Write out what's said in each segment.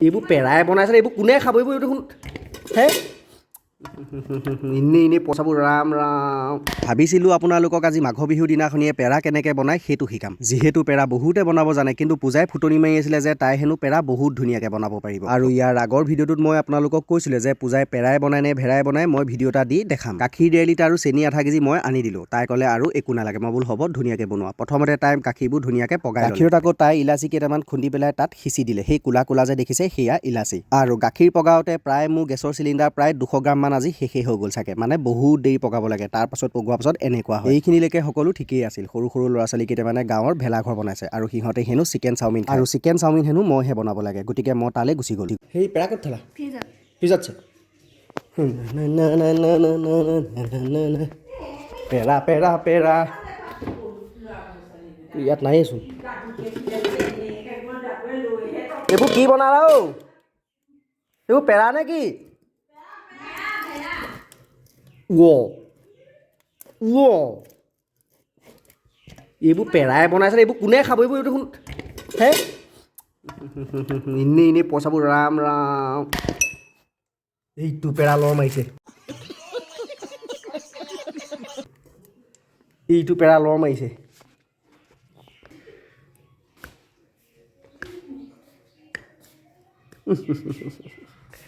এইবোৰ পেৰাই বনাইছে, এইবোৰ কোনে খাব? এইবোৰ দেখোন হে এনেই এনেই পইচাবোৰ, ৰাম ৰাম। ভাবিছিলোঁ আপোনালোকক আজি মাঘ বিহুৰ দিনাখনিয়ে পেৰা কেনেকৈ বনায় সেইটো শিকাম। যিহেতু পেৰা বহুতে বনাব জানে, কিন্তু পূজাই ফুটনি মাৰি আছিলে যে তাই হেনো পেৰা বহুত ধুনীয়াকৈ বনাব পাৰিব। আৰু ইয়াৰ আগৰ ভিডিঅ'টোত মই আপোনালোকক কৈছিলোঁ যে পূজাই পেৰাই বনায় নে ভেৰাই বনায় মই ভিডিঅ' এটা দি দেখাম। গাখীৰ 1.5 লিটাৰ আৰু চেনি আধা কেজি মই আনি দিলোঁ। তাই ক'লে আৰু একো নালাগে। মই বোলো হ'ব, ধুনীয়াকৈ বনোৱা। প্ৰথমতে তাই গাখীৰবোৰ ধুনীয়াকৈ পগাই ল'লে। গাখীৰত আকৌ তাই ইলাচি কেইটামান খুন্দি পেলাই তাত সিঁচি দিলে। সেই ক'লা ক'লা যে দেখিছে সেয়া ইলাচি। আৰু গাখীৰ পগাওঁতে প্ৰায় মোৰ গেছৰ চিলিণ্ডাৰ প্ৰায় 200 গ্ৰামমান আজি শেষেই হৈ গ'ল চাগে। মানে বহুত দেৰি পগাব লাগে, তাৰ পাছত পগোৱাৰ পাছত এনেকুৱা হয়। এইখিনিলৈকে সকলো ঠিকেই আছিল। সৰু সৰু ল'ৰা ছোৱালী কেইটামানে গাঁৱৰ ভেলাঘৰ বনাইছে আৰু সিহঁতে হেনো চিকেন চাওমিন খায়। আৰু চিকেন চাওমিন হেনো মইহে বনাব লাগে, গতিকে মই তালৈ গুচি গ'লো। সেই পেৰা ক'ত থলা? ফ্ৰিজত। ফ্ৰিজত আছে। পেৰা পেৰা পেৰা ইয়াত নায়েইচোন। এইবোৰ কি বনালা অ'? এইবোৰ পেৰা নে কি? ৱ ৱ, এইবোৰ পেৰাই বনাইছে, এইবোৰ কোনে খাব? এইবোৰ দেখোন হে এনেই এনেই পইচাবোৰ, ৰাম ৰাম। এইটো পেৰা লৰ মাৰিছে, এইটো পেৰা লৰ মাৰিছে।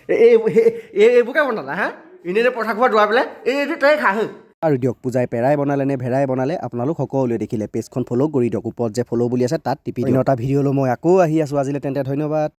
এই এইবোৰকে বনালা হা, এনেই এনেই পইচা খোৱা দৌৰাই পেলাই এইটো তই খা। আৰু দিয়ক, পূজাই পেৰাই বনালে নে ভেৰাই বনালে আপোনালোক সকলোৱে দেখিলে। পেজখন ফ'ল' কৰি দিয়ক, ওপৰত যে ফ'ল' বুলি আছে তাত টিপি দিয়ক। অন্য এটা ভিডিঅ' লৈ মই আকৌ আহি আছোঁ। আজিলৈ তেন্তে ধন্যবাদ।